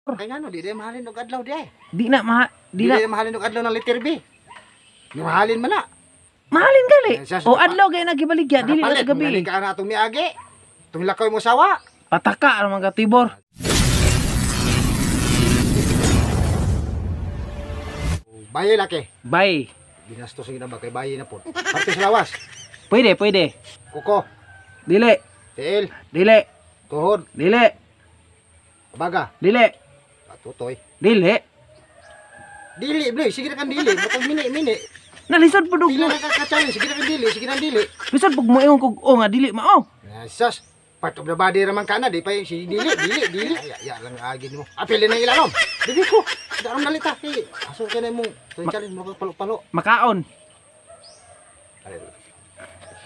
Kay ngano di di mahalin og adlaw di ay. Di na maha, di Di na di mahalin og adlaw ng liter B. Di mahalin man na. Mahalin gali. Siya, O adlaw gay nagibaligya dili na Nakapalit, sa gabi. Magaling ka na atong miagi. Itong lakaw mo sawa. Pataka ang mga Tibor. Bayi laki. Bye. Binastos ang ginaba kay bayi na po. Parte sa lawas. Pwede, pwede. Kuko, Dili, tiil, dili, tuhod, dili, baga, dili, tutoy. Dili. Dili, bloy, sige na kang dili. Batang mini, mini. Nalisod pud og Dili na ka ka-challenge, sige na kang dili, sige na dili. Lisod pug moingon kog o nga dili mao. Nasas, part of the body raman ka na, di pa yung si dili, dili, dili. Ay, ya lang agin mo. Apili na ilanom. Bibi ko, daram nalita. Kay, aso ka na mong, ito yung challenge mo palo-palo. Makaon. Ali,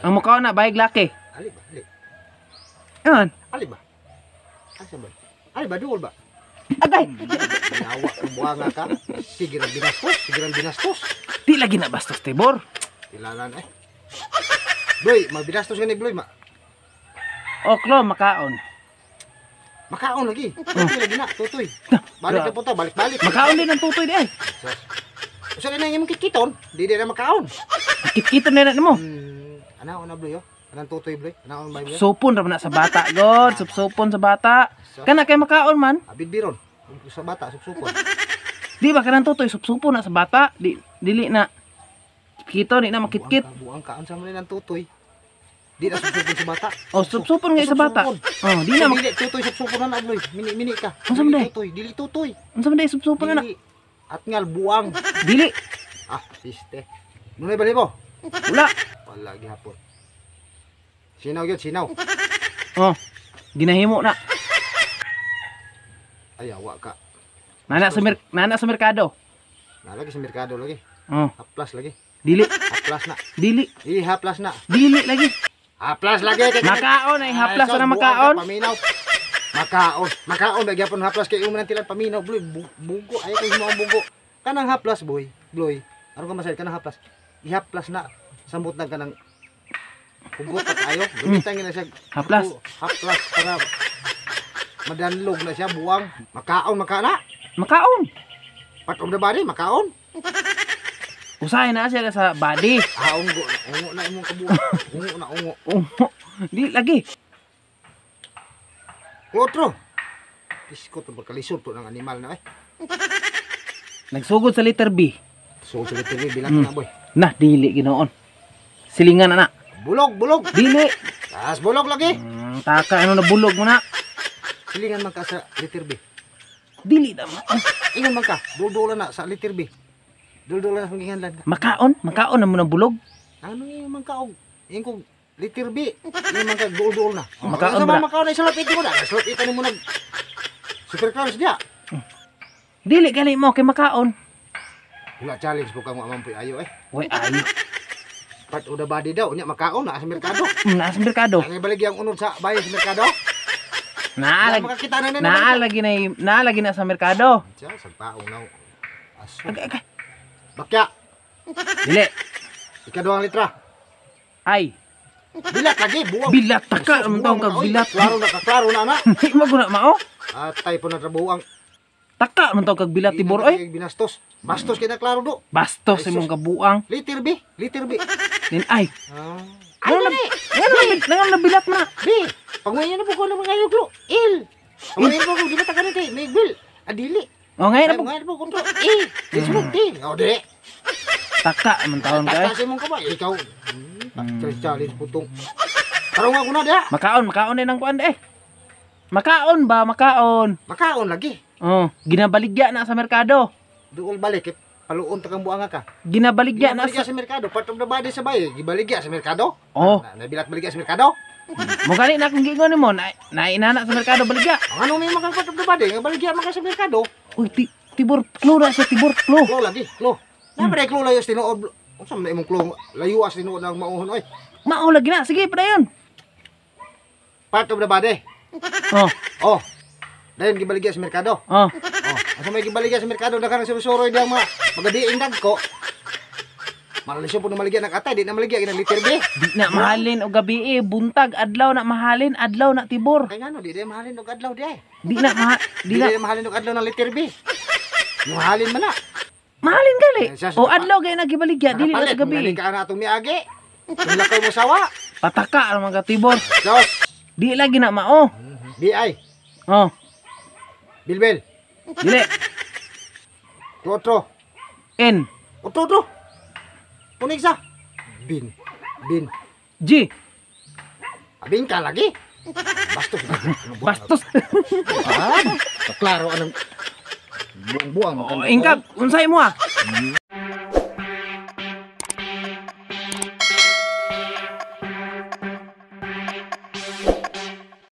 Ang mukhaon na bayag laki. ali ba, ali, Ayan. ali ba? Asa ba? Ali ba, duol ba? Agay. Nawa ang buwanga ka. Sige na binastos, sige na binastos. Di lagi na bastos, Tibor. Ilalan eh. Bloy, magbinastos ka ni Bloy, ma. Oklo makaon. Makaon lagi. Tutoy lagi na, tutoy. Balik na punta, balik balik. Makaon din ang tutoy di ay. Sus. Usa na imong kitkiton, di di na makaon. Kitkito na na mo. Ana na Bloy oh. Anang tutoy Bloy, ana on Bloy. Supon ra man na sa bata, god. Supsupon sa bata. Kana kay makaon man. Abid biron. Sa bata supsupon. Di ba kanang tutoy supsupon na sa bata? Di dili na. Kito di na makitkit. Buang ka, unsa man ang tutoy? Di na supsupon sa bata. O supsupon nga sa bata. Supsupon. Oh, di na mak Dili tutoy supsupon na na Bloy. Mini mini ka. Unsa man Dili day? tutoy, dili tutoy. Unsa man day supsupon na na? Dili. Atngal buang. Dili. Ah, siste. Nunay bali mo? Wala. Wala gihapon. Sinaw gyud, sinaw. Oh. Ginahimo na. Ay, awa ka. Nana sa merkado. Nalagi sa merkado lagi. Oh, Haplas lagi. dili, Haplas na. dili, I haplas na. dili lagi. Haplas lagi. Makaon ay haplas Ay, na sus, makaon. buang ka, paminaw. Makaon. Makaon ba gyapon haplas kay uman tilan paminaw bloy bugo ay kay mo ang bugo. Kanang haplas boy, bloy. Aron ka masayod kanang haplas. Ihaplas na samot na kanang hugot at ayo. Gamitan na siya. Haplas. Haplas para madanlog na siya buwang. Makaon makana. Makaon. Part of the body makaon. Usahay na siya sa body. Ah, unggo, ungo na imong kabuang. Ungo na ungo. Oh, di lagi. Otro. Isko to pagkalisod to ng animal na eh. Nagsugod sa letter B. So sa TV bilang na boy. Na dili ginoon. Silingan na na. Bulog, bulog. Dili. Tas bulog lagi. Taka ano na bulog mo na. Silingan man ka sa liter B. Dili na ma. Oh, Ingon man ka, duldulan na sa liter B. Duldulan na sa gihinlan ka. Makaon, makaon na mo na bulog. Ano yung man ka og ingon kog liter B. Ingon man ka duldul na. Oh, makaon Sa ba na? makaon ay salapit mo na. Salapit mo nag Super cars dia. Dili gali mo kay makaon. Wala challenge po kang mamampoy ayo eh. Way ayo. Part of the body daw nya makaon na sa merkado. Naa sa merkado. Ang ibalig ang unod sa bayan sa merkado. Naa lagi Makakita na naa lagi na naa lagi na sa merkado. Siya, sagpaong na. Aso. Agay, agay. Bakya, Dili. ikaduhang litra. Ay, Bilat lagi, buwang. bilat taka Sus, man taong buwang kag ka, oy. bilat. Klaro na ka, klaro na na. Di mo guna mao. Atay po na trabuang. Taka man taong kag bilat Tibor oy. Binastos. Bastos kay na klaro do. Bastos Ay, imong sus. kabuang. Liter B, liter B. Din ay. Ah. Ano na ngano na bilat na. B, panguyan na po ko ng mga ayoglo. Il. Panguyan po ko, di ba takan kay may bill. Adili. Oh ngayon na po Panguyan po ko to. E. Di sunod T. O di. taka man taon ka eh. Taka sa imong kamay. Ikaw. Challenge challenge po tong. Tarong ako na diha. Makaon, makaon din ang kuan eh. Makaon ba, makaon. Makaon lagi. Oh, ginabaligya na sa merkado. Duol balik eh. Paluon ta kang buanga ka. Ginabaligya na Ginabaligya sa sa merkado. Part of the body sa bahay. Gibaligya sa merkado. Oh, Na, nabilat baligya sa merkado. mo gani na akong giingon nimo na nainana sa merkado baligya. Ang ano may mga part of the body, nga baligya man ka sa merkado. Uy, Tibor, klo na siya, Tibor, klo. Klo lagi, klo. Na ba klo layo sa tinuod. Unsa man na imong klo layo as tinuod ang mauhon oy. Mao lagi na, sige padayon. Part of the body. Oh, Oh. Dayon gibaligya sa merkado. oh. Oh, asa may gibaligya sa merkado daghan ang surusuroy diyang mga magabiing dagko. Malalisyon po na maligya ng atay, di na maligya ginang liter B. Di na mahalin og gabi eh, buntag adlaw na mahalin, adlaw na tibor. Kay ngano, di na mahalin og adlaw di ay. Di na maha, di Di na na mahalin og adlaw ng liter B. Mahalin man na. mahalin gali. Eh, siya, O adlaw gay na gibaligya, dili na sa Nakapalit, gabi. gabi ka na atong miagi. Tumlakaw mo sawa. Pataka ang mga tibor. Dos. Di lagi na mao. B ay. Oh, Bilbel. dili. Otro. N Otro, otro. Punig sa. Bin. Bin. G. Abing ka lagi. Bastos. Ano buang? Bastos. Ah, klaro anong buang-buang. Oh, ingkab, unsay mo ah?